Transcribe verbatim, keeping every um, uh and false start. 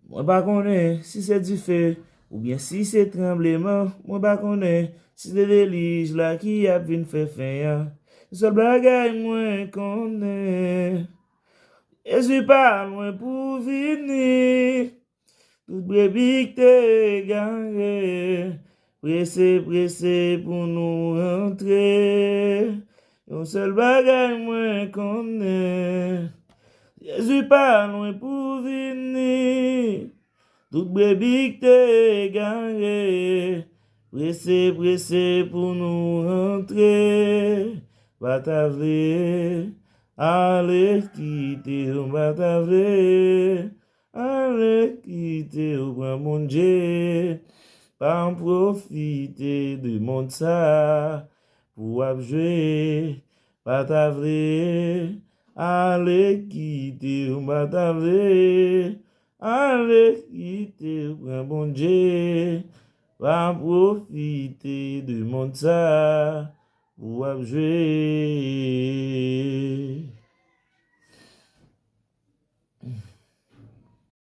Mwen pa konnen si se dife oubyen si se tranbleman, mwen pa konnen si se delij la ki ap vin fè fen an. Yon sèl bagay mwen konnen, Jezi pa lwen pou vini. Tout brebi k te egare, prese, prese pou nou rantre. Yon sèl bagay mwen konnen, Jezi pa lwen pou vini. Tout brebi k te egare, prese, prese pou nou rantre. Pa ta vle ale kite w, pa ta vle ale kite w, pran Bondye. Pa pwofite de mond sa pou w ap jwe. Pa ta vle ale kite w, pa ta vle ale kite w, pran Bondye. Pa pwofite de mond sa pou w ap jwe.